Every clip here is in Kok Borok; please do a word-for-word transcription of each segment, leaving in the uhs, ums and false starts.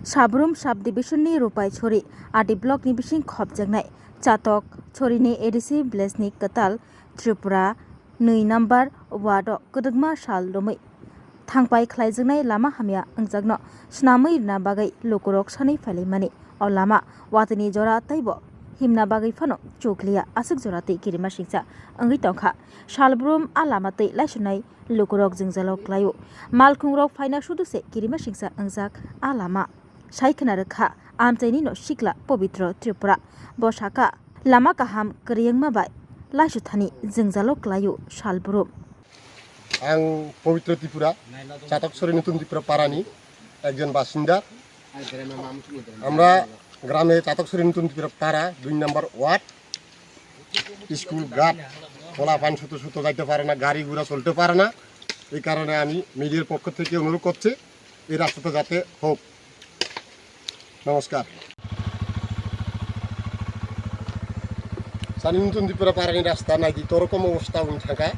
Sabrum subdivision ni Rupai Chori R D block ni bising khopjaknai Chatok Chori ni A D C village ni kwtal Tripura nwi number ward o kwdwkma sal romwi thangpai khlaijaknai lama hamya wngjakno swnamwi rwna bagwi lukurok sanwi phailaimani. O lama watwini jora teibo himna bagwi phano chukliya, aswk jora twi kirima singcha wngwi tongkha. Salbrum a lama twi laisunai lukurok jwngjalo klaio. Malkhungrok phaina sudu se kirima singcha wngjak a lama. Sai khna rwkha amchaini no sikla Pobitro Tripura. Bo sakha, lama kaham kwrwi wngma bai laisuthani jwngjalo klaio Salbrum. Ang Pobitro Tripura, Chatok Sori Nutun Tripura Parani ekjon basinda. Amra grame Chatok Sori Nutun Tripura Para, dui number ward, school ghat, পোলাপান ছোট ছোট যাইতে পারে না, গাড়ি ঘোড়া চলতে পারে না। এই কারণে আমি মিডিয়ার পক্ষ থেকে অনুরোধ করছি, এই রাস্তাটা যাতে হোক। নমস্কার। Sani Nutun Tripura Parani rasta naidi to rokom obostha wng thangkha.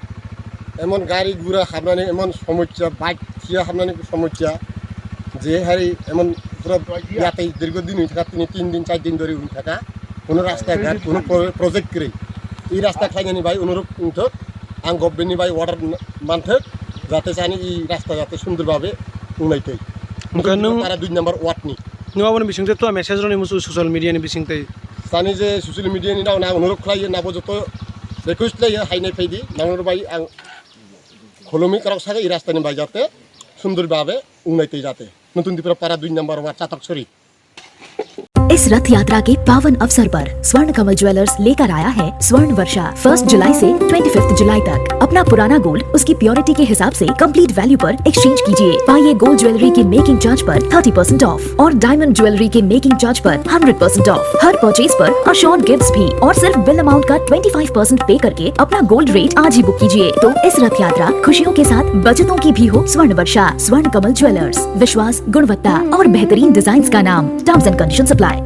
Emon gari gura habnani emon somosya, bike thiya habnani somosya. Je hari emon pura yatai dirgo din wng thangkha, tini tin din, char din dhori wng thangkha. Kono rasta ghat, kono pro-, project kwrwi. Ei rasta khlainani bai onurok wngthok, ang government ni bai order manthok, jate sani ei rasta jate sundor bhabe wngnai tei. Wngkha nwng para dui number ward ni. Nwng aboni bising tei tua message roni musu social media ni bising tei. Sani je social media ni nang onurok khlaiyo, nabo joto request khlaiyo, hainai phaidi, nang bai ang kholomi karok saka ei rasta ni bai jate sundor bhabe wngnai tei jate. Nutun Tripura Para dui number ward Chatok Sori. इस रथ यात्रा के पावन अवसर पर स्वर्ण कमल ज्वेलर्स लेकर आया है स्वर्ण वर्षा। फर्स्ट जुलाई से ट्वेंटी फिफ्थ जुलाई तक अपना पुराना गोल्ड उसकी प्योरिटी के हिसाब से कंप्लीट वैल्यू पर एक्सचेंज कीजिए। पाइए गोल्ड ज्वेलरी की मेकिंग चार्ज पर थर्टी परसेंट ऑफ और डायमंड ज्वेलरी के मेकिंग चार्ज पर हंड्रेड परसेंट ऑफ। हर परचेज पर अश्योर्ड गिफ्ट्स भी और सिर्फ बिल अमाउंट का ट्वेंटी फाइव परसेंट पे करके अपना गोल्ड रेट आज ही बुक कीजिए। तो इस रथ यात्रा खुशियों के साथ बचतों की भी हो। स्वर्ण वर्षा, स्वर्ण कमल ज्वेलर्स, विश्वास, गुणवत्ता और बेहतरीन डिजाइन्स का नाम। Terms and conditions apply.